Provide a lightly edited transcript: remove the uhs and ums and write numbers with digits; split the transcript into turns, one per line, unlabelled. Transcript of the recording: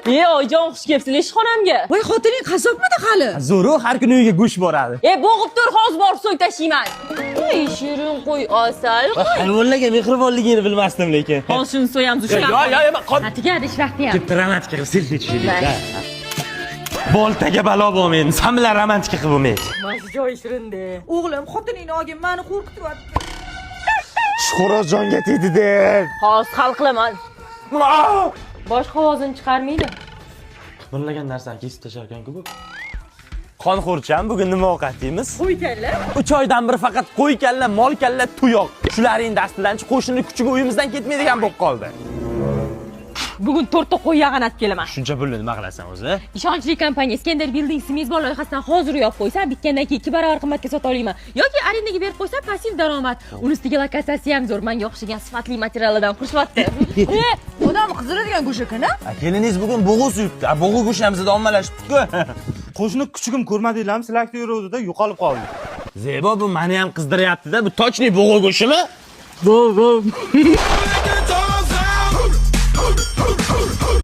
E, oyijon, xush kelibsiz ishxonamga.
Voy, xotining qassobmidi hali?
Zo'ru, har kuni uyiga go'sht boradi.
E, bo'g'ib tur, hozir borib so'ng tashiyman. Voy, shirin qo'y, asal qo'y.
Hayvonlarga mehribonligini bilmasdim lekin.
Hozir shuni so'yamiz.
Yo, yo, yo, qon.
Ha, tugadi ish vaqti ham.
Bitta romantika qilib selfi tushaylik. Boltaga balo bo'lmaydi. San bilan romantika qilib bo'lmaydi.
Mana shu joyi shirin-da.
O'g'lim, xotiningni olgin, mani qo'rqityapti.
Xo'roz jonga tegdi deb.
Hozir hal qilaman. Boshqa ovozini chiqarmaydi.
Qimirlagan narsani kesib tashlar ekan-ku bu. Qonxo'rcham, bugun nima ovqat yeymiz?
Qo'y kalla.
3 oydan beri faqat qo'y kalla, mol kalla, tuyoq. Shularning dastidan qo'shni kuchugi uyimizdan ketmaydigan bo'lib qoldi.
Bugun to'rtta qo'y yag'ini olib kelaman.
Shuncha pulni nima qilasan o'zi?
Ishonchli kompaniya Iskandar Buildings mezbon loyihasidan hozir uy olib qo'ysam, bitgandan keyin 2 barobar qimmatga sota olaman. Yoki arendaga berib qo'ysam, passiv daromad. Uni ustiga lokatsiyasi ham zo'r, menga o'xshagan sifatli materiallardan qurishyapti. E,
Odam qizdiradigan go'sht ekan, a?
Keliningiz bugun bo'g'u suyibdi. Bo'g'u go'sht ham bizda ommalashibdi-ku.
Qo'shni kuchugim ko'rmadinglarmi? Silakda yuruvdida yo'qolib qoldi.
Zebo, bu meni ham qizdiryapti-da. Bu точный bo'g'u go'shtimi?
Bo, bo.